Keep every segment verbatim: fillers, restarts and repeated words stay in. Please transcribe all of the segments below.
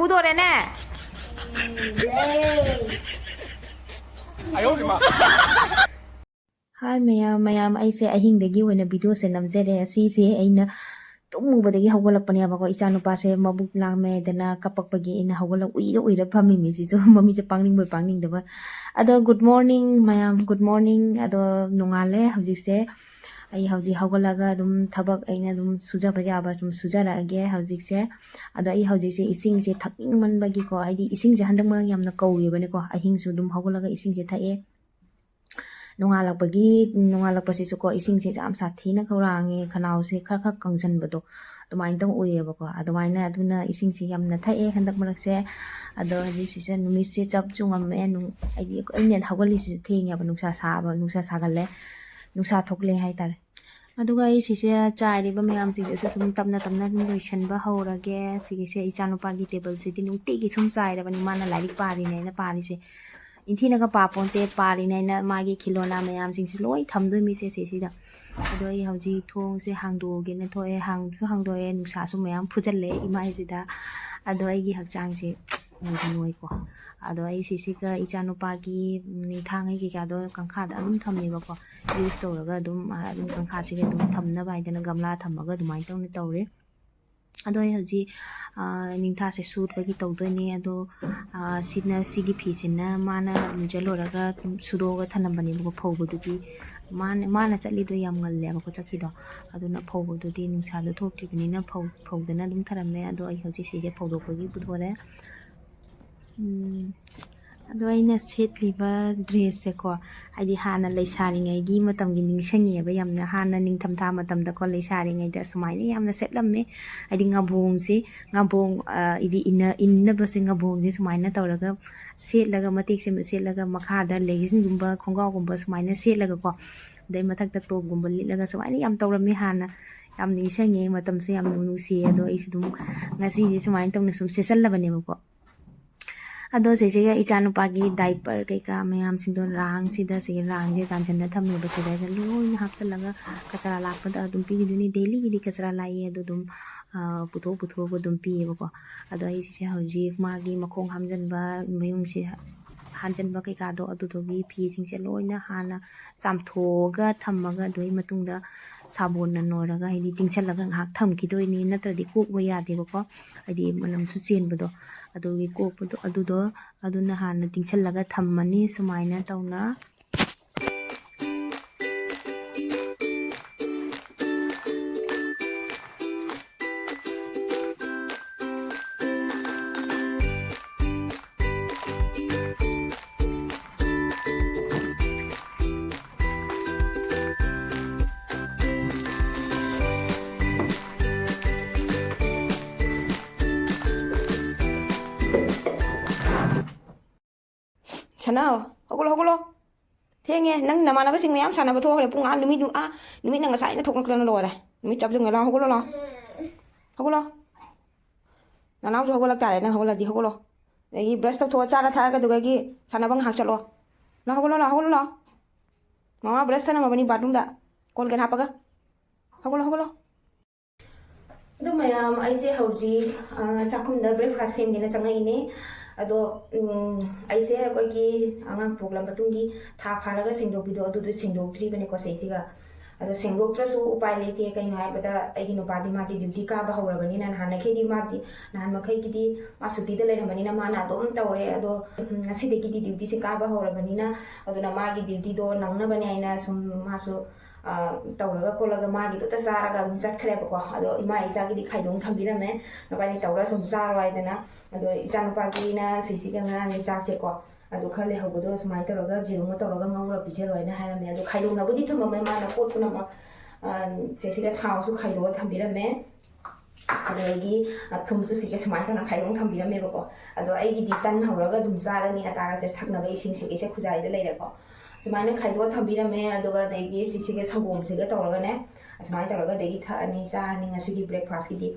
ꯎꯗꯣꯔꯦꯅꯦ꯫ ꯍꯥꯏ ꯃꯌꯥꯝ, ꯃꯌꯥꯝ, ꯑꯩꯁꯦ ꯑꯍꯤꯡꯗꯒꯤ ꯑꯣꯏꯅ ꯚꯤꯗꯤꯑꯣꯁꯦ ꯅꯝꯖꯔꯦ꯫ ꯑꯁꯤꯁꯦ ꯑꯩꯅ ꯇꯨꯝꯃꯨꯕꯗꯒꯤ ꯍꯧꯒꯠꯂꯛꯄꯅꯦꯕꯀꯣ꯫ ꯏꯆꯥꯅꯨꯄꯥꯁꯦ ꯃꯕꯨꯛ ꯂꯥꯝꯃꯦꯗꯅ ꯀꯞꯄꯛꯄꯒꯤ ꯑꯩꯅ ꯍꯧꯒꯠꯂꯛ-, ꯎꯏꯔ ꯎꯏꯔ ꯐꯝꯃꯤꯃꯤ꯫ ꯁꯤꯁꯨ ꯃꯃꯤꯠꯁꯦ ꯄꯥꯡꯅꯤꯡꯕꯣꯏ ꯄꯥꯡꯅꯤꯡꯗꯕ꯫ ꯑꯗꯣ good morning ꯃꯌꯥꯝ, good morning꯫ ꯑꯗꯣ ꯅꯣꯡꯉꯥꯜꯂꯦ ꯍꯧꯖꯤꯛꯁꯦ꯫ ꯑꯩ ꯍꯧꯖꯤꯛ ꯍꯧꯒꯠꯂꯒ ꯑꯗꯨꯝ ꯊꯕꯛ ꯑꯩꯅ ꯑꯗꯨꯝ ꯁꯨꯖꯕ ꯌꯥꯕ ꯑꯗꯨꯝ ꯁꯨꯖꯔꯛꯑꯒꯦ ꯍꯧꯖꯤꯛꯁꯦ꯫ ꯑꯗꯣ ꯑꯩ ꯍꯧꯖꯤꯛꯁꯦ ꯏꯁꯤꯡꯁꯦ ꯊꯛꯅꯤꯡꯃꯟꯕꯒꯤꯀꯣ, ꯍꯥꯏꯗꯤ ꯏꯁꯤꯡꯁꯦ ꯍꯟꯗꯛ ꯃꯔꯛ ꯌꯥꯝꯅ ꯀꯧꯋꯦꯕꯅꯦꯀꯣ, ꯑꯍꯤꯡꯁꯨ ꯑꯗꯨꯝ ꯍꯧꯒꯠꯂꯒ ꯏꯁꯤꯡꯁꯦ ꯊꯛꯑꯦ꯫ ꯅꯣꯡꯉꯥꯜꯂꯛꯄꯒꯤ, ꯅꯣꯡꯉꯥꯜꯂꯛꯄꯁꯤꯁꯨꯀꯣ, ꯏꯁꯤꯡꯁꯦ ꯌꯥꯝ ꯁꯥꯊꯤꯅ ꯈꯧꯔꯥꯡꯉꯦ, ꯈꯅꯥꯎꯁꯦ ꯈꯔ ꯈꯔ ꯀꯪꯁꯟꯕꯗꯣ ꯑꯗꯨꯃꯥꯏꯅ ꯇꯧ ꯑꯣꯏꯌꯦꯕꯀꯣ꯫ ꯑꯗꯨꯃꯥꯏꯅ ꯑꯗꯨꯅ ꯏꯁꯤꯡꯁꯦ ꯌꯥꯝꯅ ꯊꯛꯑꯦ ꯍꯟꯗꯛ ꯃꯔꯛꯁꯦ꯫ ꯑꯗꯣ ꯍꯧꯖꯤꯛ ꯁꯤꯁꯦ ꯅꯨꯃꯤꯠꯁꯦ ꯆꯞꯁꯨ ꯉꯝꯃꯛꯑꯦ, ꯅꯨꯡ-, ꯍꯥꯏꯗꯤ ꯑꯩꯅ ꯍꯧꯒꯠꯂꯤꯁꯤꯁꯨ ꯊꯦꯡꯉꯦꯕ, ꯅꯨꯡꯁꯥ ꯁꯥꯕ, ꯅꯨꯡꯁꯥ ꯁꯥꯒꯠꯂꯦ, ꯅꯨꯡꯁꯥ ꯊꯣꯛꯂꯦ ꯍꯥꯏꯇꯥꯔꯦ꯫ ꯑꯗꯨꯒ ꯑꯩ ꯁꯤꯁꯦ ꯆꯥꯏꯔꯤꯕ ꯃꯌꯥꯝꯁꯤꯡꯁꯤꯁꯨ ꯁꯨꯝ ꯇꯞꯅ ꯇꯞꯅ ꯑꯗꯨꯝ ꯂꯣꯏꯁꯟꯕ ꯍꯧꯔꯒꯦ꯫ ꯁꯤꯒꯤꯁꯦ ꯏꯆꯥꯅꯨꯄꯥꯒꯤ ꯇꯦꯕꯜꯁꯤꯗꯤ ꯅꯨꯡꯇꯤꯒꯤ ꯁꯨꯝ ꯆꯥꯏꯔꯕꯅꯤ, ꯃꯥꯅ ꯂꯥꯏꯔꯤꯛ ꯄꯥꯔꯤꯅꯦꯅ ꯄꯥꯔꯤꯁꯦ꯫ ꯏꯟꯊꯤꯅꯒ ꯄꯥꯄꯣꯟꯇꯦ, ꯄꯥꯔꯤꯅꯦꯅ ꯃꯥꯒꯤ ꯈꯤꯂꯣꯅꯥ ꯃꯌꯥꯝꯁꯤꯡꯁꯤ ꯂꯣꯏ ꯊꯝꯗꯣꯏꯃꯤꯁꯦ ꯁꯤꯁꯤꯗ꯫ ꯑꯗꯣ ꯑꯩ ꯍꯧꯖꯤꯛ ꯊꯣꯡꯁꯦ ꯍꯥꯡꯗꯣꯛꯑꯒꯦꯅ ꯊꯣꯛꯑꯦ, ꯍꯥꯡꯁꯨ ꯍꯥꯡꯗꯣꯛꯑꯦ, ꯅꯨꯡꯁꯥꯁꯨ ꯃꯌꯥꯝ ꯐꯨꯖꯜꯂꯦ ꯏꯃꯥꯏꯁꯤꯗ꯫ ꯑꯗꯣ ꯑꯩꯒꯤ ꯍꯛꯆꯥꯡꯁꯦ ꯎꯕ ꯅꯣꯏꯀꯣ꯫ ꯑꯗꯣ ꯑꯩ ꯁꯤꯁꯤꯒ ꯏꯆꯥꯅꯨꯄꯥꯒꯤ ꯅꯤꯡꯊꯥꯡꯉꯩ ꯀꯩꯀꯥꯗꯣ ꯀꯪꯈꯥꯗ ꯑꯗꯨꯝ ꯊꯝꯃꯦꯕꯀꯣ꯫ ꯌꯨꯁ ꯇꯧꯔꯒ ꯑꯗꯨꯝ, ꯑꯗꯨꯝ ꯀꯪꯈꯥꯁꯤꯒ ꯑꯗꯨꯝ ꯊꯝꯅꯕ ꯍꯥꯏꯗꯅ ꯒꯝꯂꯥ ꯊꯝꯃꯒ ꯑꯗꯨꯃꯥꯏꯅ ꯇꯧꯅ ꯇꯧꯔꯦ꯫ ꯑꯗꯣ ꯑꯩ ꯍꯧꯖꯤꯛ, ꯑ, ꯅꯤꯡꯊꯥꯁꯦ ꯁꯨꯠꯄꯒꯤ ꯇꯧꯗꯣꯏꯅꯦ꯫ ꯑꯗꯣ, ꯑ, ꯁꯤꯅ, ꯁꯤꯒꯤ ꯐꯤꯁꯤꯅ ꯃꯥꯅ ꯂꯨꯖ ꯂꯣꯏꯔꯒ ꯁꯨꯗꯣꯛꯑꯒ ꯊꯅꯝꯕꯅꯦꯕꯀꯣ, ꯐꯧꯕꯗꯨꯗꯤ꯫ ꯃꯥꯅ, ꯃꯥꯅ ꯆꯠꯂꯤꯗꯣ ꯌꯥꯝ ꯉꯜꯂꯦꯕꯀꯣ ꯆꯠꯈꯤꯗꯣ꯫ ꯑꯗꯨꯅ ꯐꯧꯕꯗꯨꯗꯤ ꯅꯨꯡꯁꯥꯗꯣ ꯊꯣꯛꯇ꯭ꯔꯤꯕꯅꯤꯅ ꯐꯧ-, ꯐꯧꯗꯅ ꯑꯗꯨꯝ ꯊꯅꯝꯃꯦ꯫ ꯑꯗꯣ ꯑꯩ ꯍꯧꯖꯤꯛ ꯁꯤꯁꯦ ꯐꯧꯗꯣꯛꯄꯒꯤ ꯄꯨꯊꯣꯔꯦ꯫ ꯎꯝ, ꯑꯗꯣ ꯑꯩꯅ ꯁꯦꯠꯂꯤꯕ ꯗ꯭ꯔꯦꯁꯁꯦꯀꯣ, ꯍꯥꯏꯗꯤ ꯍꯥꯟꯅ ꯂꯩꯁꯥꯔꯤꯉꯩꯒꯤ ꯃꯇꯝꯒꯤ ꯅꯤꯡꯁꯤꯡꯉꯦꯕ ꯌꯥꯝꯅ꯫ ꯍꯥꯟꯅ ꯅꯤꯡꯊꯝꯊꯥ ꯃꯇꯝꯗꯀꯣ, ꯂꯩꯁꯥꯔꯤꯉꯩꯗ ꯁꯨꯃꯥꯏꯅ ꯌꯥꯝꯅ ꯁꯦꯠꯂꯝꯃꯦ꯫ ꯍꯥꯏꯗꯤ ꯉꯥꯕꯣꯡꯁꯦ, ꯉꯥꯕꯣꯡ, ꯑ, ꯍꯥꯏꯗꯤ ꯏꯟꯅ-, ꯏꯟꯅꯕꯁꯦ ꯉꯥꯕꯣꯡꯁꯦ ꯁꯨꯃꯥꯏꯅ ꯇꯧꯔꯒ ꯁꯦꯠꯂꯒ, ꯃꯇꯦꯛ ꯁꯦꯝꯕ ꯁꯦꯠꯂꯒ, ꯃꯈꯥꯗ ꯂꯦꯒꯤꯟꯁꯒꯨꯝꯕ, ꯈꯣꯡꯒ꯭ꯔꯥꯎꯒꯨꯝꯕ ꯁꯨꯃꯥꯏꯅ ꯁꯦꯠꯂꯒꯀꯣ, ꯑꯗꯩ ꯃꯊꯛꯇ ꯇꯣꯞꯒꯨꯝꯕ ꯂꯤꯠꯂꯒ ꯁꯨꯃꯥꯏꯅ ꯌꯥꯝ ꯇꯧꯔꯝꯃꯤ ꯍꯥꯟꯅ꯫ ꯌꯥꯝ ꯅꯤꯡꯁꯤꯡꯉꯦ, ꯃꯇꯝꯁꯦ ꯌꯥꯝ ꯅꯨꯡ-, ꯅꯨꯡꯁꯤꯌꯦ꯫ ꯑꯗꯣ ꯑꯩꯁꯨ ꯑꯗꯨꯝ ꯉꯁꯤꯁꯦ ꯁꯨꯃꯥꯏꯅ ꯇꯧꯅ ꯁꯨꯝ ꯁꯦꯠꯆꯜꯂꯕꯅꯦꯕꯀꯣ꯫ ꯑꯗꯣ ꯁꯤꯁꯤꯒ ꯏꯆꯥꯅꯨꯄꯥꯒꯤ diaper ꯀꯩꯀꯥ ꯃꯌꯥꯝꯁꯤꯡꯗꯣ ꯔꯥꯡꯁꯤꯗ, ꯁꯤꯒꯤ ꯔꯥꯡꯁꯦ ꯇꯥꯟꯁꯤꯟꯅ ꯊꯝꯃꯦꯕ, ꯁꯤꯗꯩꯗ ꯂꯣꯏꯅ ꯍꯥꯞꯆꯤꯜꯂꯒ ꯀꯆꯔꯥ ꯂꯥꯛꯄꯗ ꯑꯗꯨꯝ ꯄꯤꯈꯤꯗꯣꯏꯅꯤ꯫ Dailyꯒꯤꯗꯤ ꯀꯆꯔꯥ ꯂꯥꯛꯏ, ꯑꯗꯨ ꯑꯗꯨꯝ, ꯑ, ꯄꯨꯊꯣꯛ ꯄꯨꯊꯣꯛꯑꯒ ꯑꯗꯨꯝ ꯄꯤꯌꯦꯕꯀꯣ꯫ ꯑꯗꯣ ꯑꯩ ꯁꯤꯁꯦ ꯍꯧꯖꯤꯛ ꯃꯥꯒꯤ ꯃꯈꯣꯡ ꯍꯥꯝꯖꯟꯕ, ꯃꯌꯨꯡꯁꯦ ꯍꯥꯟꯖꯟꯕ ꯀꯩꯀꯥꯗꯣ, ꯑꯗꯨꯗꯨꯒꯤ ꯐꯤꯁꯤꯡꯁꯦ ꯂꯣꯏꯅ ꯍꯥꯟꯅ ꯆꯥꯝꯊꯣꯛꯑꯒ ꯊꯝꯃꯒ, ꯑꯗꯨꯒꯤ ꯃꯇꯨꯡꯗ ꯁꯥꯕꯣꯟꯅ ꯅꯣꯏꯔꯒ, ꯍꯥꯏꯗꯤ ꯇꯤꯡꯁꯜꯂꯒ ꯉꯥꯏꯍꯥꯛ ꯊꯝꯈꯤꯗꯣꯏꯅꯤ, ꯅꯠꯇ꯭ꯔꯗꯤ ꯀꯣꯛꯄ ꯌꯥꯗꯦꯕꯀꯣ, ꯍꯥꯏꯗꯤ ꯃꯅꯝꯁꯨ ꯆꯦꯟꯕꯗꯣ꯫ ꯑꯗꯨꯒꯤ ꯀꯣꯛꯄꯗꯣ, ꯑꯗꯨꯗꯣ, ꯑꯗꯨꯅ ꯍꯥꯟꯅ ꯇꯤꯡꯁꯜꯂꯒ ꯊꯝꯃꯅꯤ꯫ ꯁꯨꯃꯥꯏꯅ ꯇꯧꯅ꯫ ꯁꯅꯥ, ꯍꯧꯒꯠꯂꯣ, ꯍꯧꯒꯠꯂꯣ꯫ ꯊꯦꯡꯉꯦ꯫ ꯅꯪ ꯅꯃꯥꯟꯅꯕꯁꯤꯡ ꯃꯌꯥꯝ ꯁꯥꯟꯅꯕ ꯊꯣꯛꯈ꯭ꯔꯦ꯫ ꯄꯨꯡ ꯑꯥ ꯅꯨꯃꯤꯠ, ꯑꯥ ꯅꯨꯃꯤꯠꯅ ꯉꯁꯥꯏꯅ ꯊꯣꯛꯂꯛꯇꯅ ꯂꯣꯏꯔꯦ꯫ ꯅꯨꯃꯤꯠ ꯆꯞ ꯌꯨꯡꯉꯦ꯫ ꯂꯥꯎ, ꯍꯧꯒꯠꯂꯣ, ꯂꯥꯎ꯫ ꯍꯧꯒꯠꯂꯣ꯫ ꯅꯅꯥꯎꯁꯨ ꯍꯧꯒꯠꯂꯛ ꯇꯥꯔꯦ꯫ ꯅꯪ ꯍꯧꯒꯠꯂꯗꯤ ꯍꯧꯒꯠꯂꯣ꯫ ꯑꯗꯒꯤ brush ꯇꯧꯊꯣꯛꯑ ꯆꯥꯔ ꯊꯛꯑꯒ ꯑꯗꯨꯗꯒꯤ ꯁꯥꯟꯅꯕ ꯉꯥꯏꯍꯥꯛ ꯆꯠꯂꯣ꯫ ꯂꯥꯎ, ꯍꯧꯒꯠꯂꯣ, ꯂꯥꯎ, ꯍꯧꯒꯠꯂꯣ, ꯂꯥꯎ꯫ ꯃꯃꯥ brush ꯊꯅꯝꯃꯕꯅꯤ bathroomꯗ꯫ Colgate ꯍꯥꯞꯄꯒ꯫ ꯍꯧꯒꯠꯂꯣ, ꯍꯧꯒꯠꯂꯣ꯫ ꯑꯗꯨ ꯃꯌꯥꯝ, ꯑꯩꯁꯦ ꯍꯧꯖꯤꯛ, ꯑ, ꯆꯥꯛꯈꯨꯝꯗ breakfast ꯁꯦꯝꯒꯦꯅ ꯆꯪꯉꯛꯏꯅꯦ꯫ ꯑꯗꯣ, ꯎꯝ, ꯑꯩꯁꯦ ꯑꯩꯈꯣꯏꯒꯤ ꯑꯉꯥꯡ ꯄꯣꯛꯂ ꯃꯇꯨꯡꯒꯤ ꯊꯥ ꯐꯥꯔꯒ ꯁꯦꯡꯗꯣꯛꯄꯤꯗꯣ, ꯑꯗꯨꯗꯣ ꯁꯦꯡꯗꯣꯛꯇ꯭ꯔꯤꯕꯅꯤꯀꯣ ꯁꯤꯁꯤꯒ꯫ ꯑꯗꯣ ꯁꯦꯡꯗꯣꯛꯇ꯭ꯔꯁꯨ ꯎꯄꯥꯏ ꯂꯩꯇꯦ꯫ ꯀꯩꯅꯣ ꯍꯥꯏꯕꯗ, ꯑꯩꯒꯤ ꯅꯨꯄꯥꯗꯤ ꯃꯥꯗꯤ duty ꯀꯥꯕ ꯍꯧꯔꯕꯅꯤꯅ, ꯅꯍꯥꯟꯈꯩꯗꯤ ꯃꯥꯗꯤ, ꯅꯍꯥꯟ ꯃꯈꯩꯒꯤꯗꯤ ꯃꯥ ꯁꯨꯇꯤꯗ ꯂꯩꯔꯝꯕꯅꯤꯅ ꯃꯥꯅ ꯑꯗꯨꯝ ꯇꯧꯔꯦ꯫ ꯑꯗꯣ, ꯎꯝ, ꯉꯁꯤꯗꯒꯤꯗꯤ dutyꯁꯦ ꯀꯥꯕ ꯍꯧꯔꯕꯅꯤꯅ, ꯑꯗꯨꯅ ꯃꯥꯒꯤ dutyꯗꯣ ꯅꯪꯅꯕꯅꯦ ꯍꯥꯏꯅ ꯁꯨꯝ ꯃꯥꯁꯨ, ꯑ, ꯇꯧꯔꯒ ꯈꯣꯠꯂꯒ ꯃꯥꯒꯤꯗꯨꯇ ꯆꯥꯔꯒ ꯑꯗꯨꯝ ꯆꯠꯈ꯭ꯔꯦꯕꯀꯣ꯫ ꯑꯗꯣ ꯏꯃꯥ ꯏꯆꯥꯒꯤꯗꯤ ꯈꯥꯏꯗꯣꯛ ꯊꯝꯕꯤꯔꯝꯃꯦ, ꯅꯕꯥꯅꯤ ꯇꯧꯔ ꯁꯨꯝ ꯆꯥꯔꯣ ꯍꯥꯏꯗꯅ꯫ ꯑꯗꯣ ꯏꯆꯥꯅꯨꯄꯥꯒꯤꯅ ꯁꯤꯁꯤꯒ ꯉꯔꯥꯡꯒꯤ ꯆꯥꯛꯁꯦꯀꯣ, ꯑꯗꯨ ꯈꯔ ꯂꯩꯍꯧꯕꯗꯣ ꯁꯨꯃꯥꯏꯅ ꯇꯧꯔꯒ ꯌꯦꯔꯨꯝꯒ ꯇꯧꯔꯒ ꯉꯧꯔ ꯄꯤꯖꯔꯣ ꯍꯥꯏꯅ ꯍꯥꯏꯔꯝꯃꯦ꯫ ꯑꯗꯣ ꯈꯥꯏꯗꯣꯛꯅꯕꯨꯗꯤ ꯊꯝꯃꯝꯃꯦ, ꯃꯥꯅ ꯄꯣꯠ ꯄꯨꯝꯅꯃꯛ, ꯑ, ꯁꯤꯁꯤꯒ ꯊꯥꯎꯁꯨ ꯈꯥꯏꯗꯣꯛꯑ ꯊꯝꯕꯤꯔꯝꯃꯦ꯫ ꯑꯗꯒꯤ, ꯑ, ꯊꯨꯝꯁꯨ ꯁꯤꯒ ꯁꯨꯃꯥꯏꯅ ꯇꯧꯅ ꯈꯥꯏꯗꯣꯛ ꯊꯝꯕꯤꯔꯝꯃꯦꯕꯀꯣ꯫ ꯑꯗꯣ ꯑꯩꯒꯤꯗꯤ ꯇꯟ ꯍꯧꯔꯒ ꯑꯗꯨꯝ ꯆꯥꯔꯅꯤ꯫ ꯑꯇꯥꯒꯁꯦ ꯊꯛꯅꯕ ꯏꯁꯤꯡ ꯁꯤꯒꯤꯁꯦ ꯈꯨꯖꯥꯏꯗ ꯂꯩꯔꯦꯀꯣ꯫ ꯁꯨꯃꯥꯏꯅ ꯈꯥꯏꯗꯣꯛꯑ ꯊꯝꯕꯤꯔꯝꯃꯦ꯫ ꯑꯗꯨꯒ ꯑꯗꯒꯤ ꯁꯤꯁꯤꯒ ꯁꯪꯒꯣꯝꯁꯤꯒ ꯇꯧꯔꯒꯅꯦ, ꯑꯁꯨꯃꯥꯏꯅ ꯇꯧꯔꯒ ꯑꯗꯒꯤ ꯊꯛꯑꯅꯤ, ꯆꯥꯔꯅꯤ ꯉꯁꯤꯒꯤ breakfastꯀꯤꯗꯤ꯫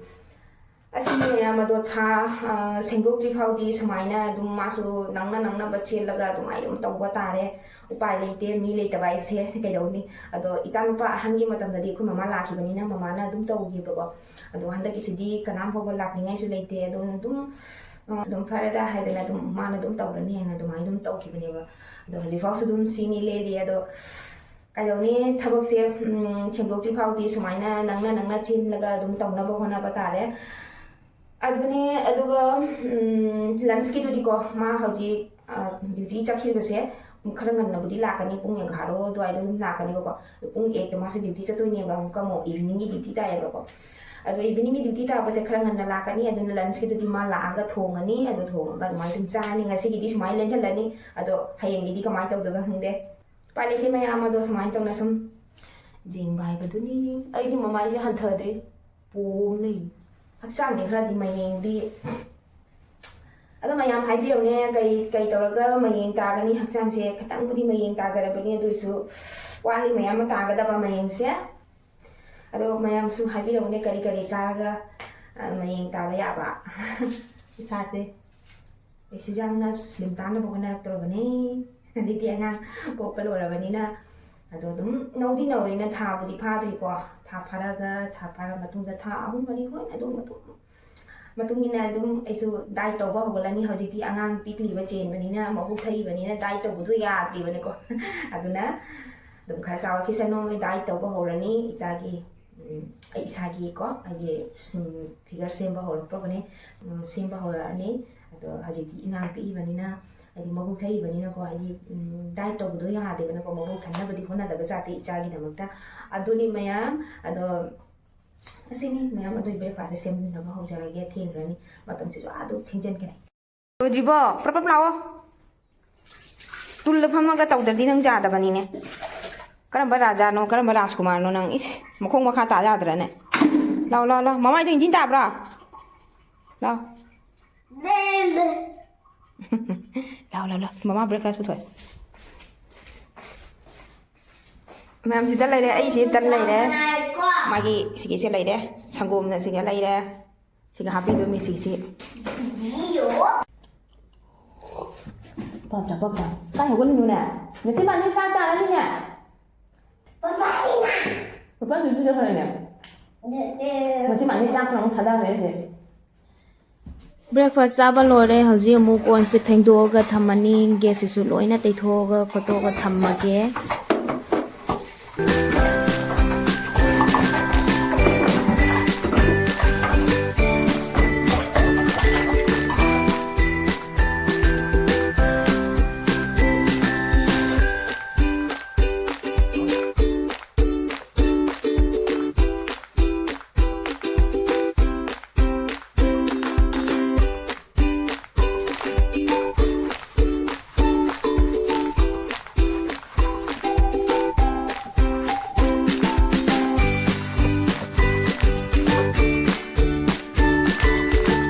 ꯑꯁꯤꯅꯤ ꯃꯌꯥꯝ ꯑꯗꯣ ꯊꯥ, ꯑ, ꯁꯦꯡꯗꯣꯛꯇ꯭ꯔꯤ ꯐꯥꯎꯗꯤ ꯁꯨꯃꯥꯏꯅ ꯑꯗꯨꯝ ꯃꯥꯁꯨ ꯅꯪꯅ ꯅꯪꯅꯕ ꯆꯦꯜꯂꯒ ꯑꯗꯨꯃꯥꯏꯅ ꯑꯗꯨꯝ ꯇꯧꯕ ꯇꯥꯔꯦ꯫ ꯎꯄꯥꯏ ꯂꯩꯇꯦ, ꯃꯤ ꯂꯩꯇꯕ ꯍꯥꯏꯁꯦ ꯀꯩꯗꯧꯅꯤ? ꯑꯗꯣ ꯏꯆꯥꯅꯨꯄꯥ ꯑꯍꯟꯒꯤ ꯃꯇꯝꯗꯗꯤ ꯑꯩꯈꯣꯏ ꯃꯃꯥ ꯂꯥꯛꯈꯤꯕꯅꯤꯅ ꯃꯃꯥꯅ ꯑꯗꯨꯝ ꯇꯧꯈꯤꯕꯀꯣ꯫ ꯑꯗꯣ ꯍꯟꯗꯛꯀꯤꯁꯤꯗꯤ ꯀꯅꯥꯝ ꯐꯥꯎꯕ ꯂꯥꯛꯅꯤꯡꯉꯥꯏꯁꯨ ꯂꯩꯇꯦ꯫ ꯑꯗꯣ ꯑꯗꯨꯝ, ꯑ, ꯑꯗꯨꯝ ꯐꯔꯦꯗ ꯍꯥꯏꯗꯅ ꯑꯗꯨꯝ ꯃꯥꯅ ꯑꯗꯨꯝ ꯇꯧꯔꯅꯤ ꯍꯥꯏꯅ ꯑꯗꯨꯃꯥꯏꯅ ꯑꯗꯨꯝ ꯇꯧꯈꯤꯕꯅꯦꯕ꯫ ꯑꯗꯣ ꯍꯧꯖꯤꯛꯐꯥꯎꯁꯨ ꯑꯗꯨꯝ ꯁꯤꯅꯤ ꯂꯦꯜꯂꯤ꯫ ꯑꯗꯣ ꯀꯩꯗꯧꯅꯤ, ꯊꯕꯛꯁꯦ, ꯎꯝ, ꯁꯦꯡꯗꯣꯛꯇ꯭ꯔꯤ ꯐꯥꯎꯗꯤ ꯁꯨꯃꯥꯏꯅ ꯅꯪꯅ ꯅꯪꯅ ꯆꯦꯜꯂꯒ ꯑꯗꯨꯝ ꯇꯧꯅꯕ ꯍꯣꯠꯅꯕ ꯇꯥꯔꯦ꯫ ꯑꯗꯨꯅꯦ, ꯑꯗꯨꯒ, ꯎꯝ, ꯂꯟꯁꯀꯤꯗꯨꯗꯤꯀꯣ, ꯃꯥ ꯍꯧꯖꯤꯛ, ꯑ, ꯗ꯭ꯌꯨꯇꯤ ꯆꯠꯈꯤꯕꯁꯦ ꯈꯔ ꯉꯟꯅꯕꯨꯗꯤ ꯂꯥꯛꯀꯅꯤ, ꯄꯨꯡ ꯑꯦꯒꯥꯔꯣ ꯑꯗꯨꯋꯥꯏꯗ ꯑꯗꯨꯝ ꯂꯥꯛꯀꯅꯦꯕꯀꯣ꯫ ꯑꯗꯣ ꯄꯨꯡ ꯑꯩꯠꯇ ꯃꯥꯁꯦ ꯗ꯭ꯌꯨꯇꯤ ꯆꯠꯇꯣꯏꯅꯦꯕ, ꯑꯃꯨꯛꯀ ꯑꯃꯨꯛ ꯏꯚꯤꯅꯤꯡꯒꯤ ꯗ꯭ꯌꯨꯇꯤ ꯇꯥꯏꯌꯦꯕꯀꯣ꯫ ꯑꯗꯣ ꯏꯚꯤꯅꯤꯡꯒꯤ ꯗ꯭ꯌꯨꯇꯤ ꯇꯥꯕꯁꯦ ꯈꯔ ꯉꯟꯅ ꯂꯥꯛꯀꯅꯤ, ꯑꯗꯨꯅ ꯂꯟꯁꯀꯤꯗꯨꯗꯤ ꯃꯥ ꯂꯥꯛꯑꯒ ꯊꯣꯡꯉꯅꯤ, ꯑꯗꯣ ꯊꯣꯡꯉꯒ ꯑꯗꯨꯃꯥꯏꯅ ꯑꯗꯨꯝ ꯆꯥꯔꯅꯤ꯫ ꯉꯁꯤꯒꯤꯗꯤ ꯁꯨꯃꯥꯏꯅ ꯂꯦꯟꯁꯤꯜꯂꯅꯤ, ꯑꯗꯣ ꯍꯌꯦꯡꯒꯤꯗꯤ ꯀꯃꯥꯏꯅ ꯇꯧꯗꯣꯏꯕ ꯈꯪꯗꯦ꯫ ꯎꯄꯥꯏ ꯂꯩꯇꯦ ꯃꯌꯥꯝ, ꯑꯗꯣ ꯁꯨꯃꯥꯏꯅ ꯇꯧꯅ ꯁꯨꯝ ꯌꯦꯡꯕ ꯍꯥꯏꯕꯗꯨꯅꯤ꯫ ꯑꯩꯒꯤ ꯃꯃꯥꯏꯁꯦ ꯍꯟꯊꯗ꯭ꯔꯤ, ꯄꯣꯝ ꯂꯩ꯫ ꯍꯛꯆꯥꯡꯗꯤ ꯈꯔꯗꯤ ꯃꯌꯦꯡꯗꯤ, ꯑꯗꯣ ꯃꯌꯥꯝ ꯍꯥꯏꯕꯤꯔꯛꯎꯅꯦ, ꯀꯔꯤ, ꯀꯔꯤ ꯇꯧꯔꯒ ꯃꯌꯦꯡ ꯇꯥꯒꯅꯤ? ꯍꯛꯆꯥꯡꯁꯦ ꯈꯤꯇꯪꯕꯨꯗꯤ ꯃꯌꯦꯡ ꯇꯥꯖꯔꯕꯅꯤ, ꯑꯗꯨ ꯑꯣꯏꯁꯨ ꯋꯥꯠꯂꯤ ꯃꯌꯥꯝ ꯑꯃ ꯇꯥꯒꯗꯕ ꯃꯌꯦꯡꯁꯦ꯫ ꯑꯗꯣ ꯃꯌꯥꯝꯁꯨ ꯍꯥꯏꯕꯤꯔꯛꯎꯅꯦ, ꯀꯔꯤ ꯀꯔꯤ ꯆꯥꯔꯒ, ꯑ, ꯃꯌꯦꯡ ꯇꯥꯕ ꯌꯥꯕ? ꯏꯁꯥꯁꯦ ꯑꯩꯁꯨ ꯌꯥꯝꯅ ꯁ꯭ꯂꯤꯝ ꯇꯥꯅꯕ ꯍꯣꯠꯅꯔꯛꯇꯧꯔꯕꯅꯦ꯫ ꯍꯧꯖꯤꯛꯇꯤ ꯑꯉꯥꯡ ꯄꯣꯛꯄ ꯂꯣꯏꯔꯕꯅꯤꯅ꯫ ꯑꯗꯣ ꯑꯗꯨꯝ ꯅꯧꯗꯤ ꯅꯧꯔꯤꯅ, ꯊꯥꯕꯨꯗꯤ ꯐꯥꯗ꯭ꯔꯤꯀꯣ꯫ ꯊꯥ ꯐꯥꯔꯒ, ꯊꯥ ꯐꯥꯔ ꯃꯇꯨꯡꯗ ꯊꯥ ꯑꯍꯨꯝ ꯃꯔꯤ ꯍꯣꯏ ꯑꯗꯨ ꯃꯇꯨꯡ, ꯃꯇꯨꯡ ꯏꯟꯅ ꯑꯗꯨꯝ ꯑꯩꯁꯨ ꯗꯥꯏꯠ ꯇꯧꯕ ꯍꯧꯒꯠꯂꯅꯤ꯫ ꯍꯧꯖꯤꯛꯇꯤ ꯑꯉꯥꯡ ꯄꯤꯛꯂꯤꯕ ꯆꯦꯟꯕꯅꯤꯅ, ꯃꯕꯨꯛ ꯊꯛꯏꯕꯅꯤꯅ ꯗꯥꯏꯠ ꯇꯧꯕꯗꯣ ꯌꯥꯗ꯭ꯔꯤꯕꯅꯤꯀꯣ꯫ ꯑꯗꯨꯅ ꯑꯗꯨꯝ ꯈꯔ ꯆꯥꯎꯔꯛꯈꯤꯁꯅꯨ, ꯗꯥꯏꯠ ꯇꯧꯕ ꯍꯧꯔꯅꯤ꯫ ꯏꯆꯥꯒꯤ, ꯎꯝ, ꯑꯩ ꯏꯁꯥꯒꯤꯀꯣ, ꯑꯩꯒꯤ, ꯎꯝ, ꯐꯤꯒꯔ ꯁꯦꯝꯕ ꯍꯧꯔꯛꯇ꯭ꯔꯕꯅꯦ꯫ ꯎꯝ, ꯁꯦꯝꯕ ꯍꯧꯔꯛꯑꯅꯤ꯫ ꯑꯗꯣ ꯍꯧꯖꯤꯛꯇꯤ ꯑꯉꯥꯡ ꯄꯤꯛꯏꯕꯅꯤꯅ, ꯍꯥꯏꯗꯤ ꯃꯕꯨꯛ ꯊꯛꯏꯕꯅꯤꯅꯀꯣ, ꯍꯥꯏꯗꯤ, ꯎꯝ, ꯗꯥꯏꯠ ꯇꯧꯕꯗꯣ ꯌꯥꯗꯦꯕꯅꯀꯣ, ꯃꯕꯨꯛ ꯊꯟꯅꯕꯗꯤ ꯍꯣꯠꯅꯗꯕ ꯖꯥꯠꯇꯤ ꯏꯆꯥꯒꯤꯗꯃꯛꯇ꯫ ꯑꯗꯨꯅꯤ ꯃꯌꯥꯝ꯫ ꯑꯗꯣ ꯑꯁꯤꯅꯤ ꯃꯌꯥꯝ꯫ ꯑꯗꯨ ꯑꯩ ꯕ꯭ꯔꯦꯛꯐꯥꯁꯁꯦ ꯁꯦꯝꯖꯤꯟꯅꯕ ꯍꯧꯖꯔꯒꯦ, ꯊꯦꯡꯈ꯭ꯔꯅꯤ꯫ ꯃꯇꯝꯁꯤꯁꯨ ꯑꯥ ꯑꯗꯨꯝ ꯊꯦꯡꯖꯤꯟꯈ꯭ꯔꯦ꯫ ꯂꯣꯏꯗ꯭ꯔꯤꯕꯣ? ꯄ꯭ꯔꯞ ꯄ꯭ꯔꯞ ꯂꯥꯛꯑꯣ꯫ ꯇꯨꯜꯗ ꯐꯝꯃꯒ ꯇꯧꯗ꯭ꯔꯗꯤ ꯅꯪ ꯌꯥꯗꯕꯅꯤꯅꯦ꯫ ꯀꯔꯝꯕ ꯔꯥꯖꯥꯅꯣ, ꯀꯔꯝꯕ ꯔꯥꯖꯀꯨꯃꯥꯔꯅꯣ ꯅꯪ? ꯏꯁ, ꯃꯈꯣꯡ ꯃꯈꯥ ꯇꯥ ꯌꯥꯗ꯭ꯔꯅꯦ? ꯂꯥꯎ, ꯂꯥꯎ, ꯂꯥꯎ꯫ ꯃꯃꯥꯏꯗꯣ ꯏꯟꯖꯤꯟ ꯇꯥꯕ꯭ꯔꯣ? ꯂꯥꯎ꯫ ꯂꯥꯎ, ꯂꯥꯎ, ꯂꯥꯎ꯫ ꯃꯃꯥ ꯕ꯭ꯔꯦꯛꯐꯥꯁ ꯄꯨꯊꯣꯛꯑꯦ꯫ ꯃꯌꯥꯝꯁꯤꯗ ꯂꯩꯔꯦ, ꯑꯩꯁꯦ ꯇꯟ ꯂꯩꯔꯦ꯫ ꯃꯥꯒꯤ ꯁꯤꯒꯤꯁꯦ ꯂꯩꯔꯦ꯫ ꯁꯪꯒꯣꯝꯅ ꯁꯤꯒ ꯂꯩꯔꯦ꯫ ꯁꯤꯒ ꯍꯥꯞꯄꯤꯗꯣꯏ ꯃꯤꯁꯤꯁꯤ꯫ ꯄꯞ ꯆꯥ, ꯄꯞ ꯆꯥ꯫ ꯀꯥꯏ ꯍꯧꯒꯠꯂꯤꯅꯣꯅꯦ? ꯅꯆꯤꯟ ꯃꯥꯟꯗꯤ ꯆꯥꯛ ꯆꯥꯔꯅꯤꯅꯦ꯫ ꯄꯄꯥꯗꯨꯁꯨ ꯆꯠꯈ꯭ꯔꯦꯅꯦ꯫ ꯅꯆꯤꯟ ꯃꯥꯟꯗꯤ ꯆꯥꯛꯅ ꯑꯃꯨꯛ ꯊꯥꯗꯈ꯭ꯔꯦ ꯑꯩꯁꯦ꯫ Breakfast ꯆꯥꯕ ꯂꯣꯏꯔꯦ꯫ ꯍꯧꯖꯤꯛ ꯑꯃꯨꯛ ꯀꯣꯟꯁꯦ ꯐꯦꯡꯗꯣꯛꯑꯒ ꯊꯝꯃꯅꯤ꯫ Gas ꯁꯤꯁꯨ ꯂꯣꯏꯅ ꯇꯩꯊꯣꯛꯑꯒ ꯈꯣꯠꯇꯣꯛꯑꯒ ꯊꯝꯃꯒꯦ꯫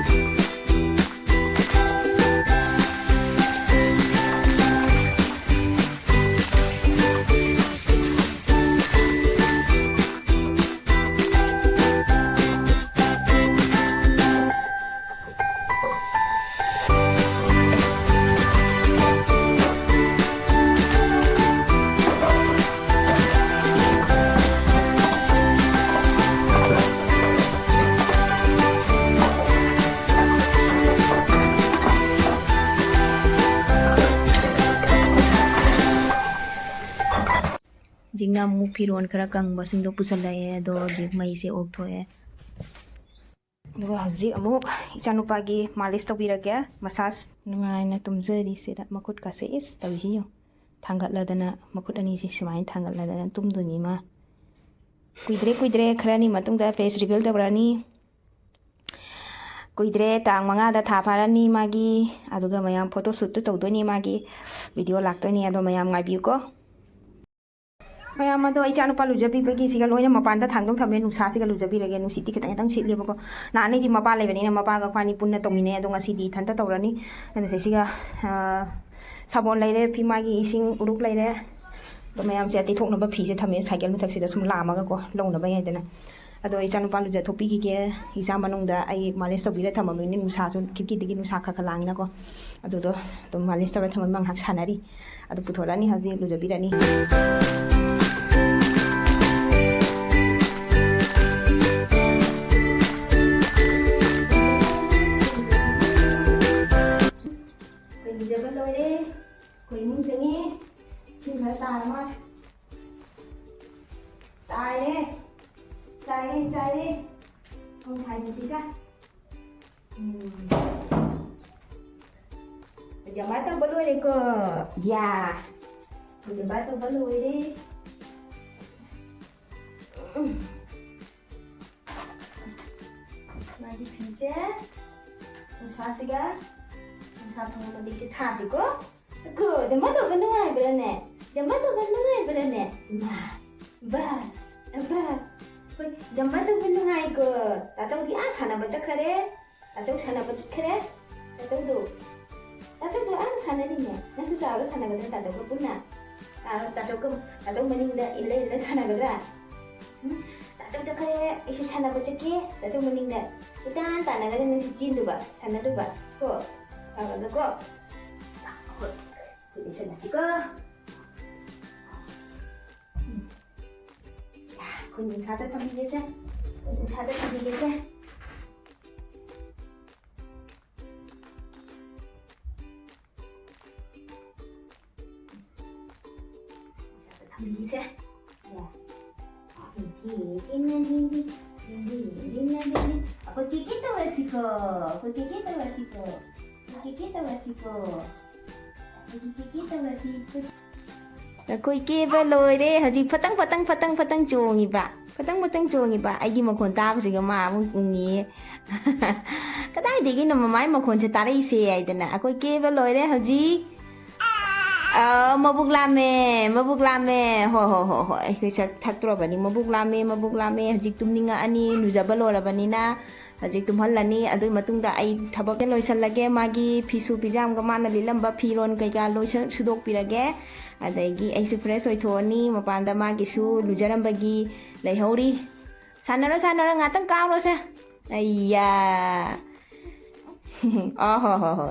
ꯍꯧꯖꯤꯛꯅ ꯑꯃꯨꯛ ꯐꯤꯔꯣꯜ ꯈꯔ ꯀꯪꯕꯁꯤꯡꯗꯣ ꯄꯨꯁꯜꯂꯛꯑꯦ, ꯑꯗꯣ ꯍꯧꯖꯤꯛ ꯃꯩꯁꯦ off ꯊꯣꯛꯑꯦ꯫ ꯑꯗꯨꯒ ꯍꯧꯖꯤꯛ ꯑꯃꯨꯛ ꯏꯆꯥꯅꯨꯄꯥꯒꯤ ꯃꯥꯂꯤꯁ ꯇꯧꯕꯤꯔꯒꯦ, ꯃꯁꯥꯖ꯫ ꯅꯨꯡꯉꯥꯏꯅ ꯇꯨꯝꯖꯔꯤ ꯁꯤꯗ, ꯃꯈꯨꯠꯀꯥꯁꯦ ꯏꯁ ꯇꯧꯔꯤꯁꯤ ꯌꯦꯡꯉꯨ, ꯊꯥꯡꯒꯠꯂꯗꯅ, ꯃꯈꯨꯠ ꯑꯅꯤꯁꯤ ꯁꯨꯃꯥꯏꯅ ꯊꯥꯡꯒꯠꯂꯗꯅ ꯇꯨꯝꯗꯣꯏꯅꯤ ꯃꯥ꯫ ꯀꯨꯏꯗ꯭ꯔꯦ, ꯀꯨꯏꯗ꯭ꯔꯦ, ꯈꯔꯅꯤ ꯃꯇꯨꯡꯗ face reveal ꯇꯧꯔꯛꯑꯅꯤ꯫ ꯀꯨꯏꯗ꯭ꯔꯦ, ꯇꯥꯡ ꯃꯉꯥꯗ ꯊꯥ ꯐꯥꯔꯅꯤ ꯃꯥꯒꯤ꯫ ꯑꯗꯨꯒ ꯃꯌꯥꯝ photo shoot ꯇꯨ ꯇꯧꯗꯣꯏꯅꯤ ꯃꯥꯒꯤ, video ꯂꯥꯛꯇꯣꯏꯅꯤ꯫ ꯑꯗꯣ ꯃꯌꯥꯝ ꯉꯥꯏꯕꯤꯌꯨꯀꯣ꯫ ꯃꯌꯥꯝ ꯑꯗꯣ, ꯏꯆꯥꯅꯨꯄꯥ ꯂꯨꯖꯕꯤꯕꯒꯤ ꯁꯤꯒ ꯂꯣꯏꯅ ꯃꯄꯥꯟꯗ ꯊꯥꯡꯗꯣꯛ ꯊꯝꯃꯦ, ꯅꯨꯡꯁꯥꯁꯤꯒ ꯂꯨꯖꯕꯤꯔꯒꯦ꯫ ꯅꯨꯡꯁꯤꯠꯇꯤ ꯈꯤꯇꯪ ꯈꯤꯇꯪ ꯁꯤꯠꯂꯦꯕꯀꯣ꯫ ꯅꯍꯥꯟꯅꯩꯗꯤ ꯃꯄꯥ ꯂꯩꯕꯅꯤꯅ ꯃꯄꯥꯒ ꯑꯩꯈꯣꯏꯅꯤ ꯄꯨꯟꯅ ꯇꯧꯃꯤꯟꯅꯩ, ꯑꯗꯣ ꯉꯁꯤꯗꯤ ꯏꯊꯟꯇ ꯇꯧꯔꯅꯤ꯫ ꯑꯗꯨꯅ ꯁꯤꯒ, ꯑ, ꯁꯥꯄꯣꯟ ꯂꯩꯔꯦ, ꯐꯤ ꯃꯥꯒꯤ ꯏꯁꯤꯡ ꯎꯔꯨꯛ ꯂꯩꯔꯦ꯫ ꯑꯗꯣ ꯃꯌꯥꯝꯁꯦ ꯇꯩꯊꯣꯛꯅꯕ ꯐꯤꯁꯦ ꯊꯝꯃꯦ cycle ꯃꯊꯛꯁꯤꯗ ꯁꯨꯝ ꯂꯥꯝꯃꯒꯀꯣ, ꯂꯧꯅꯕ ꯌꯥꯏꯗꯅ꯫ ꯑꯗꯣ ꯏꯆꯥꯅꯨꯄꯥ ꯂꯨꯖꯊꯣꯛꯄꯤꯈꯤꯒꯦ꯫ ꯑꯦꯛꯖꯥꯝ ꯃꯅꯨꯡꯗ ꯑꯩ ꯃꯥꯂꯤꯁ ꯇꯧꯕꯤꯔ ꯊꯝꯃꯝꯃꯤꯅꯤ, ꯅꯨꯡꯁꯥꯁꯨ ꯈꯤꯛꯀꯤꯗꯒꯤ ꯅꯨꯡꯁꯥ ꯈꯔ ꯈꯔ ꯂꯥꯡꯉꯤꯅꯀꯣ꯫ ꯑꯗꯨꯗꯣ ꯑꯗꯨꯝ ꯃꯥꯂꯤꯁ ꯇꯧꯔ ꯊꯝꯃꯝꯃꯤ, ꯉꯥꯏꯍꯥꯛ ꯁꯥꯟꯅꯔꯤ꯫ ꯑꯗꯨ ꯄꯨꯊꯣꯔꯛꯑꯅꯤ ꯍꯧꯖꯤꯛ, ꯂꯨꯖꯕꯤꯔꯅꯤ꯫ ꯑꯩꯈꯣꯏ ꯂꯨꯖꯕ ꯂꯣꯏꯔꯦ꯫ ꯑꯩꯈꯣꯏ ꯏꯃꯨꯡ ꯆꯪꯉꯦ꯫ ꯏꯁꯤꯡ ꯈꯔ ꯇꯥꯔ ꯃꯥꯜꯂꯦ꯫ ꯆꯥꯏꯔꯦ꯫ ꯆꯥꯏꯔꯦ, ꯆꯥꯏꯔꯦ꯫ ꯄꯨꯡ ꯈꯥꯏꯗꯁꯤꯒ꯫ ꯎꯝ꯫ ꯄꯖꯃꯥ ꯇꯧꯕ ꯂꯣꯏꯔꯦꯀꯣ꯫ ꯌꯥ꯫ ꯄꯖꯃꯥ ꯇꯧꯕ ꯂꯣꯏꯔꯦ꯫ ꯎꯝ꯫ ꯃꯥꯒꯤ ꯐꯤꯁꯦ ꯅꯨꯡꯁꯥꯁꯤꯒ, ꯅꯨꯡꯁꯥ ꯐꯪꯕ ꯃꯇꯤꯛꯁꯦ ꯊꯥꯁꯤꯀꯣ꯫ ꯀꯣ, ꯖꯃꯥ ꯇꯧꯕ ꯅꯨꯡꯉꯥꯏꯕ꯭ꯔꯥꯅꯦ? ꯖꯃꯥ ꯇꯧꯕ ꯅꯨꯡꯉꯥꯏꯕ꯭ꯔꯥꯅꯦ? ꯏꯃꯥ, ꯕꯥ, ꯕꯥ꯫ ꯍꯣꯏ, ꯖꯃꯥ ꯇꯧꯕ ꯅꯨꯡꯉꯥꯏꯀꯣ꯫ ꯇꯥꯆꯧꯗꯤ ꯑꯥ ꯁꯥꯟꯅꯕ ꯆꯠꯈꯔꯦ꯫ ꯇꯥꯆꯧ ꯁꯥꯟꯅꯕ ꯆꯠꯈꯔꯦ꯫ ꯇꯥꯆꯧꯗꯣ, ꯇꯥꯆꯧꯗꯣ ꯑꯥ ꯁꯥꯟꯅꯔꯤꯅꯦ꯫ ꯅꯪꯁꯨ ꯆꯥꯎꯔ ꯁꯥꯟꯅꯒꯗ꯭ꯔꯥ ꯇꯥꯆꯧꯒ ꯄꯨꯟꯅ? ꯇꯥ-, ꯇꯥꯆꯧꯒ, ꯇꯥꯆꯧ ꯃꯅꯤꯡꯗ ꯏꯜꯂ ꯏꯜꯂ ꯁꯥꯟꯅꯒꯗ꯭ꯔꯥ? ꯎꯝ? ꯇꯥꯆꯧ ꯆꯠꯈꯔꯦ, ꯑꯩꯁꯨ ꯁꯥꯟꯅꯕ ꯆꯠꯀꯦ꯫ ꯇꯥꯆꯧ ꯃꯅꯤꯡꯗ ꯏꯇꯥꯟ ꯇꯥꯟꯅꯒꯗ ꯅꯪꯁꯨ ꯆꯦꯟꯗꯨꯕ, ꯁꯥꯟꯅꯗꯨꯕ꯫ ꯀꯣ? ꯆꯥꯎꯔꯒ ꯀꯣ? ꯍꯣꯏ꯫ ꯈꯨꯠ ꯌꯩꯁꯟꯅꯁꯤꯀꯣ꯫ ꯎꯝ꯫ ꯌꯥ, ꯈꯨꯠ ꯅꯨꯡꯁꯥꯗ ꯊꯝꯕꯤꯒꯦꯁꯦ꯫ ꯈꯨꯠ ꯅꯨꯡꯁꯥꯗ ꯊꯝꯕꯤꯒꯦꯁꯦ꯫ ꯅꯨꯡꯁꯥꯗ ꯊꯝꯕꯤꯒꯦꯁꯦ꯫ ꯌꯥ꯫ ꯑꯩꯈꯣꯏ ꯀꯦꯛ ꯀꯦꯛ ꯇꯧꯔꯁꯤꯀꯣ꯫ ꯑꯩꯈꯣꯏ ꯀꯦꯛ ꯀꯦꯛ ꯇꯧꯔꯁꯤꯀꯣ꯫ ꯑꯩꯈꯣꯏ ꯀꯦꯛ ꯀꯦꯛ ꯇꯧꯔꯁꯤꯀꯣ꯫ ꯑꯩꯈꯣꯏ ꯀꯦꯛ ꯀꯦꯛ ꯇꯧꯔꯁꯤ꯫ ꯑꯩꯈꯣꯏ ꯀꯦꯕ ꯂꯣꯏꯔꯦ꯫ ꯍꯧꯖꯤꯛ ꯐꯇꯪ ꯐꯇꯪ ꯐꯇꯪ ꯐꯇꯪ ꯆꯣꯡꯉꯤꯕ꯫ ꯐꯇꯪ ꯐꯇꯪ ꯆꯣꯡꯉꯤꯕ꯫ ꯑꯩꯒꯤ ꯃꯈꯣꯟ ꯇꯥꯕꯁꯤꯒ ꯃꯥ ꯑꯃꯨꯛ ꯎꯪꯉꯤꯌꯦ꯫ "ꯀꯗꯥꯏꯗꯒꯤꯅꯣ ꯃꯃꯥꯏ ꯃꯈꯣꯟꯁꯦ ꯇꯥꯔꯛꯏꯁꯦ?" ꯍꯥꯏꯗꯅ꯫ ꯑꯩꯈꯣꯏ ꯀꯦꯕ ꯂꯣꯏꯔꯦ ꯍꯧꯖꯤꯛ꯫ ꯑ, ꯃꯕꯨꯛ ꯂꯥꯝꯃꯦ, ꯃꯕꯨꯛ ꯂꯥꯝꯃꯦ꯫ ꯍꯣ, ꯍꯣ, ꯍꯣ, ꯍꯣ꯫ ꯑꯩꯈꯣꯏ ꯁꯛ ꯊꯛꯇ꯭ꯔꯕꯅꯤ꯫ ꯃꯕꯨꯛ ꯂꯥꯝꯃꯦ, ꯃꯕꯨꯛ ꯂꯥꯝꯃꯦ꯫ ꯍꯧꯖꯤꯛ ꯇꯨꯝꯅꯤꯡꯉꯛꯑꯅꯤ, ꯂꯨꯖꯕ ꯂꯣꯏꯔꯕꯅꯤꯅ꯫ ꯍꯧꯖꯤꯛ ꯇꯨꯝꯍꯜꯂꯅꯤ꯫ ꯑꯗꯨꯒꯤ ꯃꯇꯨꯡꯗ ꯑꯩ ꯊꯕꯛꯁꯦ ꯂꯣꯏꯁꯜꯂꯒꯦ꯫ ꯃꯥꯒꯤ ꯐꯤꯁꯨ ꯐꯤꯖꯥꯝꯒ ꯃꯥꯅ ꯂꯤꯠꯂꯝꯕ ꯐꯤꯔꯣꯟ ꯀꯩꯀꯥ ꯂꯣꯏꯁ-, ꯁꯨꯗꯣꯛꯄꯤꯔꯒꯦ꯫ ꯑꯗꯒꯤ ꯑꯩꯁꯨ fresh ꯑꯣꯏꯊꯣꯛꯑꯅꯤ꯫ ꯃꯄꯥꯟꯗ ꯃꯥꯒꯤꯁꯨ ꯂꯨꯖꯔꯝꯕꯒꯤ ꯂꯩꯍꯧꯔꯤ꯫ ꯁꯥꯟꯅꯔꯣ, ꯁꯥꯟꯅꯔꯣ, ꯉꯥꯛꯇꯪ ꯀꯥꯎꯔꯣꯁꯦ꯫ ꯑꯩꯌꯥ꯫ ꯑꯣ ꯍꯣ ꯍꯣ ꯍꯣ꯫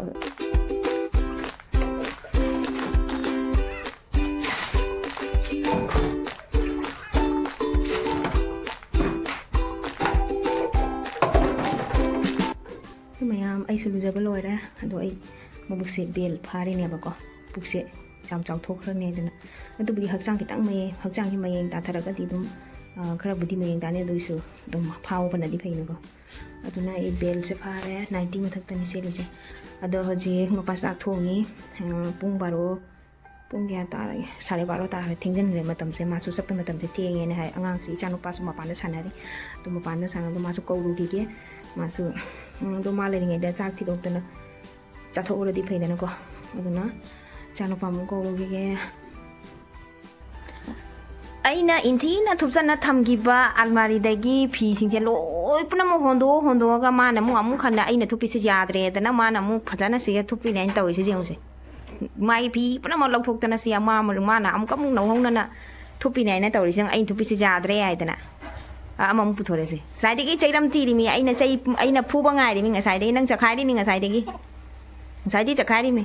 ꯁꯤ ꯃꯌꯥꯝ ꯑꯩꯁꯨ ꯂꯨꯖꯕ ꯂꯣꯏꯔꯦ꯫ ꯑꯗꯣ ꯑꯩ ꯃꯕꯨꯛꯁꯦ ꯕꯦꯜ ꯐꯥꯔꯤꯅꯦꯕꯀꯣ꯫ ꯄꯨꯛꯁꯦ ꯌꯥꯝ ꯆꯥꯎꯊꯣꯛꯈ꯭ꯔꯅꯤ ꯑꯗꯨꯅ꯫ ꯑꯗꯨꯕꯨꯗꯤ ꯍꯛꯆꯥꯡ ꯈꯤꯇꯪ ꯃꯌꯦꯡ, ꯍꯛꯆꯥꯡꯁꯦ ꯃꯌꯦꯡ ꯇꯥꯊꯔꯒꯗꯤ ꯑꯗꯨꯝ, ꯑ, ꯈꯔꯕꯨꯗꯤ ꯃꯌꯦꯡ ꯇꯥꯅꯤ, ꯑꯗꯨ ꯑꯣꯏꯁꯨ ꯑꯗꯨꯝ ꯐꯥꯎꯕꯅꯗꯤ ꯐꯩꯅꯀꯣ꯫ ꯑꯗꯨꯅ ꯑꯩ ꯕꯦꯜꯁꯦ ꯐꯥꯔꯦ, ꯅꯥꯏꯇꯤ ꯃꯊꯛꯇꯅꯤ ꯁꯦꯠꯂꯤꯁꯦ꯫ ꯑꯗꯣ ꯍꯧꯖꯤꯛ ꯃꯄꯥ ꯆꯥꯛ ꯊꯣꯡꯉꯤ꯫ ꯑ, ꯄꯨꯡ ꯕꯥꯔꯣ, ꯄꯨꯡ ꯀꯌꯥ ꯇꯥꯔꯒꯦ? ꯁꯥꯔꯦ ꯕꯥꯔꯣ ꯇꯥꯔꯦ, ꯊꯦꯡꯖꯤꯟꯈ꯭ꯔꯦ ꯃꯇꯝꯁꯦ꯫ ꯃꯥꯁꯨ ꯆꯠꯄꯩ ꯃꯇꯝꯁꯦ ꯊꯦꯡꯉꯦꯅ ꯍꯥꯏ꯫ ꯑꯉꯥꯡꯁꯤ, ꯏꯆꯥꯅꯨꯄꯥꯁꯨ ꯃꯄꯥꯟꯗ ꯁꯥꯟꯅꯔꯤ꯫ ꯑꯗꯨ ꯃꯄꯥꯟꯗ ꯁꯥꯟꯅꯕꯗꯣ ꯃꯥꯁꯨ ꯀꯧꯔꯨꯈꯤꯒꯦ꯫ ꯃꯥꯁꯨ, ꯎꯝ, ꯑꯗꯣ ꯃꯥ ꯂꯩꯔꯤꯉꯩꯗ ꯆꯥꯛ ꯊꯤꯗꯣꯛꯇꯅ ꯆꯥꯊꯣꯛꯎꯔꯗꯤ ꯐꯩꯗꯅꯀꯣ꯫ ꯑꯗꯨꯅ ꯏꯆꯥꯅꯨꯄꯥ ꯑꯃꯨꯛ ꯀꯧꯔꯨꯈꯤꯒꯦ꯫ ꯑꯩꯅ ꯏꯟꯊꯤꯅ ꯊꯨꯞꯆꯟꯅ ꯊꯝꯈꯤꯕ ꯑꯜꯃꯥꯔꯤꯗꯒꯤ ꯐꯤꯁꯤꯡꯁꯦ ꯂꯣꯏ ꯄꯨꯝꯅꯃꯛ ꯍꯣꯟꯗꯣꯛ ꯍꯣꯟꯗꯣꯛꯑꯒ ꯃꯥꯅ ꯑꯃꯨꯛ, ꯑꯃꯨꯛ ꯍꯟꯅ ꯑꯩꯅ ꯊꯨꯞꯄꯤꯁꯦ ꯌꯥꯗ꯭ꯔꯦꯗꯅ ꯃꯥꯅ ꯑꯃꯨꯛ ꯐꯖꯅ ꯁꯤꯒ ꯊꯨꯞꯄꯤꯅꯦ ꯑꯩꯅ ꯇꯧꯔꯤꯁꯦ꯫ ꯌꯦꯡꯉꯨꯁꯦ, ꯃꯥꯒꯤ ꯐꯤ ꯄꯨꯝꯅꯃꯛ ꯂꯧꯊꯣꯛꯇꯅ ꯁꯤ ꯃꯥ-, ꯃꯥꯅ ꯑꯃꯨꯛꯀ ꯑꯃꯨꯛ ꯅꯧꯍꯧꯅꯅ ꯊꯨꯞꯄꯤꯅꯦ ꯑꯩꯅ ꯇꯧꯔꯤꯁꯦ꯫ ꯑꯩꯅ ꯊꯨꯞꯄꯤꯁꯦ ꯌꯥꯗ꯭ꯔꯦ ꯍꯥꯏꯗꯅ꯫ ꯑ, ꯑꯃꯃꯨꯛ ꯄꯨꯊꯣꯔꯛꯑꯦꯁꯦ꯫ ꯉꯁꯥꯏꯗꯒꯤ ꯆꯩꯔꯝ ꯊꯤꯔꯤꯃꯤ꯫ ꯑꯩꯅ ꯆꯩ, ꯑꯩꯅ ꯐꯨꯕ ꯉꯥꯏꯔꯤꯃꯤ ꯉꯁꯥꯏꯗꯒꯤ꯫ ꯅꯪ ꯆꯈꯥꯏꯔꯤꯅꯤ ꯉꯁꯥꯏꯗꯒꯤ꯫ ꯉꯁꯥꯏꯗꯒꯤ ꯆꯈꯥꯏꯔꯤꯃꯤ꯫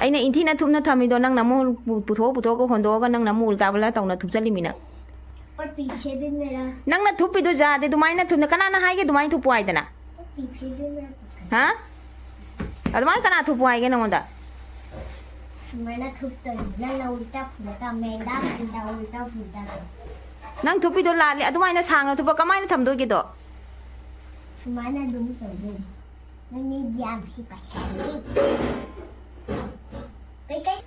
ꯑꯩꯅ ꯏꯟꯊꯤꯅ ꯊꯨꯞꯅ ꯊꯝꯃꯤꯗꯣ ꯅꯪꯅ ꯑꯃꯨꯛ ꯄꯨ-, ꯄꯨꯊꯣꯛꯑ ꯄꯨꯊꯣꯛꯑꯒ ꯍꯣꯟꯗꯣꯛꯑꯒ ꯅꯪꯅ ꯑꯃꯨꯛ ꯎꯜꯇꯥ ꯄꯨꯜꯇꯥ ꯇꯧꯅ ꯊꯨꯞꯆꯜꯂꯤꯃꯤ ꯅꯪ꯫ पर पीछे भी मेरा ꯅꯪꯅ ꯊꯨꯞꯄꯤꯗꯣ ꯌꯥꯗꯦ꯫ ꯑꯗꯨꯃꯥꯏꯅ ꯊꯨꯞꯅ ꯀꯅꯥꯅ ꯍꯥꯏꯒꯦ ꯑꯗꯨꯃꯥꯏꯅ ꯊꯨꯞꯄꯣ ꯍꯥꯏꯗꯅ? पीछे भी मेरा पकड़ ꯍꯥ? ꯑꯗꯨꯃꯥꯏꯅ ꯀꯅꯥ ꯊꯨꯞꯄꯣ ꯍꯥꯏꯒꯦ ꯅꯉꯣꯟꯗ? ꯁꯨꯃꯥꯏꯅ ꯊꯨꯞꯇꯣꯏꯅꯤ꯫ ꯅꯪꯅ ꯎꯜꯇꯥ ꯐꯨꯜꯇꯥ, ꯃꯦꯟꯗꯥ ꯐꯨꯜꯇꯥ, ꯎꯜꯇꯥ ꯐꯨꯜꯇꯥ ꯇꯧ꯫ ꯅꯪ ꯊꯨꯞꯄꯤꯗꯣ ꯂꯥꯜꯂꯦ꯫ ꯑꯗꯨꯃꯥꯏꯅ ꯁꯥꯡꯅ ꯊꯨꯞꯄ ꯀꯃꯥꯏꯅ ꯊꯝꯗꯣꯏꯒꯦꯗꯣ? ꯁꯨꯃꯥꯏꯅ ꯑꯗꯨꯝ ꯇꯧꯗꯣꯏꯅꯤ꯫ ꯅꯪꯗꯤ ꯒ꯭ꯌꯥꯟ ꯍꯩ ꯄꯥꯏꯁꯜꯂꯤ꯫ ꯀꯩꯀꯩ?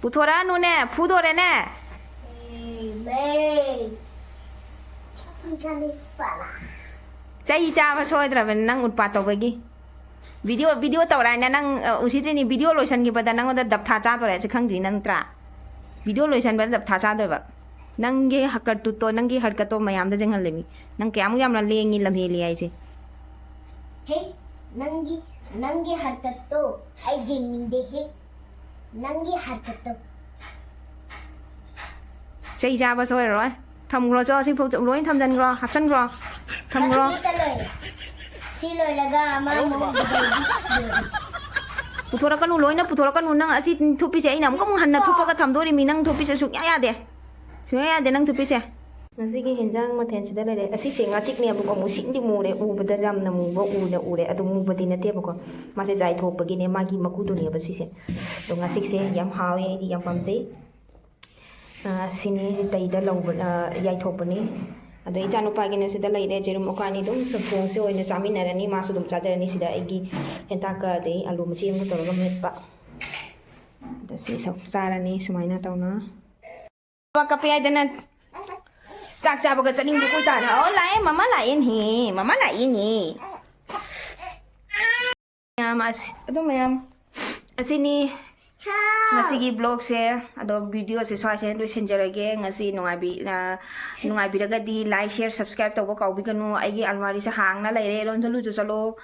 ꯄꯨꯊꯣꯔꯛꯑꯅꯨꯅꯦ, ꯐꯨꯗꯣꯔꯦꯅꯦ꯫ ꯑꯦ, ꯃꯦ꯫ ꯆꯠꯈꯤꯒꯅꯤ ꯄꯂꯥ꯫ ꯆꯩ ꯆꯥꯕ ꯁꯣꯏꯗ꯭ꯔꯕꯅꯤ ꯅꯪ ꯎꯠꯄꯥꯠ ꯇꯧꯕꯒꯤ꯫ ꯚꯤꯗꯤꯑꯣ, ꯚꯤꯗꯤꯑꯣ ꯇꯧꯔꯥꯏꯅ ꯅꯪ, ꯑ, ꯎꯁꯤꯠꯇ꯭ꯔꯤꯅꯤ꯫ ꯚꯤꯗꯤꯑꯣ ꯂꯣꯏꯁꯟꯈꯤꯕꯗ ꯅꯪꯉꯣꯟꯗ ꯗꯞꯊꯥ ꯆꯥꯗꯣꯔꯦ, ꯁꯤ ꯈꯪꯗ꯭ꯔꯤ ꯅꯪ ꯅꯠꯇ꯭ꯔꯥ? ꯚꯤꯗꯤꯑꯣ ꯂꯣꯏꯁꯟꯕꯗ ꯗꯞꯊꯥ ꯆꯥꯗꯣꯏꯕ꯫ ꯅꯪꯒꯤ ꯍꯀꯔꯇꯨꯠꯇꯣ, ꯅꯪꯒꯤ ꯍꯔꯀꯠꯇꯣ ꯃꯌꯥꯝꯗ ꯌꯦꯡꯍꯜꯂꯤꯃꯤ꯫ ꯅꯪ ꯀꯌꯥꯃꯨꯛ ꯌꯥꯝꯅ ꯂꯦꯡꯉꯤ, ꯂꯝꯍꯦꯜꯂꯤ ꯍꯥꯏꯁꯦ꯫ ꯍꯦ, ꯅꯪꯒꯤ, ꯅꯪꯒꯤ ꯍꯔꯀꯠꯇꯣ ꯑꯩ ꯌꯦꯡꯅꯤꯡꯗꯦ ꯍꯦ꯫ ꯅꯪꯒꯤ ꯍꯔꯀꯠꯇꯣ꯫ ꯆꯩ ꯆꯥꯕ ꯁꯣꯏꯔꯔꯣꯏ꯫ ꯊꯝꯈ꯭ꯔꯣ, ꯆꯣ, ꯁꯤ ꯐꯧ ꯂꯣꯏ ꯊꯝꯖꯤꯟꯈ꯭ꯔꯣ, ꯍꯥꯞꯆꯤꯟꯈ꯭ꯔꯣ, ꯊꯝꯈ꯭ꯔꯣ꯫ ꯁꯤꯗ ꯂꯣꯏꯔꯦ꯫ ꯁꯤ ꯂꯣꯏꯔꯒ ꯑꯃ ꯑꯃꯨꯛ ꯄꯨꯊꯣꯔꯛꯀꯅꯨ, ꯂꯣꯏꯅ ꯄꯨꯊꯣꯔꯛꯀꯅꯨ꯫ ꯅꯪ ꯑꯁꯤ ꯊꯨꯞꯄꯤꯁꯦ ꯑꯩꯅ ꯑꯃꯨꯛꯀ ꯑꯃꯨꯛ ꯍꯟꯅ ꯊꯨꯞꯄꯒ ꯊꯝꯗꯣꯔꯤꯃꯤ꯫ ꯅꯪ ꯊꯨꯞꯄꯤꯁꯦ ꯁꯨꯡꯌꯥ ꯌꯥꯗꯦ, ꯁꯨꯡꯌꯥ ꯌꯥꯗꯦ ꯅꯪ ꯊꯨꯞꯄꯤꯁꯦ꯫ ꯉꯁꯤꯒꯤ ꯍꯦꯟꯖꯥꯡ ꯃꯊꯦꯜꯁꯤꯗ ꯂꯩꯔꯦ꯫ ꯑꯁꯤꯁꯦ ꯉꯥꯆꯤꯛꯅꯦꯕꯀꯣ, ꯃꯨꯁꯤꯛꯗꯤ ꯃꯨꯔꯦ, ꯎꯕꯗ ꯌꯥꯝꯅ ꯃꯨꯕ ꯎꯅ ꯎꯔꯦ꯫ ꯑꯗꯨ ꯃꯨꯕꯗꯤ ꯅꯠꯇꯦꯕꯀꯣ, ꯃꯥꯁꯦ ꯌꯥꯏꯊꯣꯛꯄꯒꯤꯅꯦ, ꯃꯥꯒꯤ ꯃꯀꯨꯗꯨꯅꯦꯕ ꯁꯤꯁꯦ꯫ ꯑꯗꯣ ꯉꯥꯆꯤꯛꯁꯦ ꯌꯥꯝ ꯍꯥꯎꯋꯦ, ꯑꯩꯗꯤ ꯌꯥꯝ ꯄꯥꯝꯖꯩ꯫ ꯑ, ꯁꯤꯅꯤ ꯇꯩꯗ ꯂꯧꯕ, ꯑ, ꯌꯥꯏꯊꯣꯛꯄꯅꯤ꯫ ꯑꯗꯣ ꯏꯆꯥꯅꯨꯄꯥꯒꯤꯅ ꯁꯤꯗ ꯂꯩꯔꯦ, ꯌꯦꯔꯨꯝ ꯑꯩꯈꯣꯏ ꯑꯅꯤ ꯑꯗꯨꯝ ꯆꯝꯊꯣꯡꯁꯦ ꯑꯣꯏꯅ ꯆꯥꯃꯤꯟꯅꯔꯅꯤ, ꯃꯥꯁꯨ ꯑꯗꯨꯝ ꯆꯥꯖꯔꯅꯤ꯫ ꯁꯤꯗ ꯑꯩꯒꯤ ꯍꯦꯟꯇꯥꯛꯀ ꯑꯗꯩ ꯑꯂꯨ ꯃꯆꯦ ꯑꯃꯒ ꯇꯧꯔꯒ ꯃꯦꯠꯄ꯫ ꯑꯗ ꯁꯤ ꯁꯧ ꯆꯥꯔꯅꯤ ꯁꯨꯃꯥꯏꯅ ꯇꯧꯅ꯫ ꯀꯞꯄ ꯀꯞꯄꯦ ꯍꯥꯏꯗꯅ ꯆꯥꯛ ꯆꯥꯕꯒ ꯆꯠꯅꯤꯡꯗꯦ ꯀꯣꯏ ꯇꯥꯅ꯫ ꯑꯣ, ꯂꯥꯛꯑꯦ, ꯃꯃꯥ ꯂꯥꯛꯑꯦꯅꯦ, ꯃꯃꯥ ꯂꯥꯛꯑꯦꯅꯦ꯫ ꯃꯌꯥꯝ ꯑꯁ-, ꯑꯗꯨ ꯃꯌꯥꯝ ꯑꯁꯤꯅꯤ ꯉꯁꯤꯒꯤ vlogꯁꯦ꯫ ꯑꯗꯣ videoꯁꯦ ꯁ꯭ꯋꯥꯏꯁꯤꯗ ꯂꯣꯏꯁꯤꯟꯖꯔꯒꯦ꯫ ꯉꯁꯤ ꯅꯨꯡꯉꯥꯏꯕꯤ-, ꯑ, ꯅꯨꯡꯉꯥꯏꯕꯤꯔꯒꯗꯤ like, share, subscribe ꯇꯧꯕ ꯀꯥꯎꯕꯤꯒꯅꯨ꯫ ꯑꯩꯒꯤ ꯑꯜꯃꯥꯔꯤꯁꯦ ꯍꯥꯡꯅ ꯂꯩꯔꯦ, ꯂꯣꯟꯁꯤꯜꯂꯨꯆꯣ ꯆꯠꯂꯣ꯫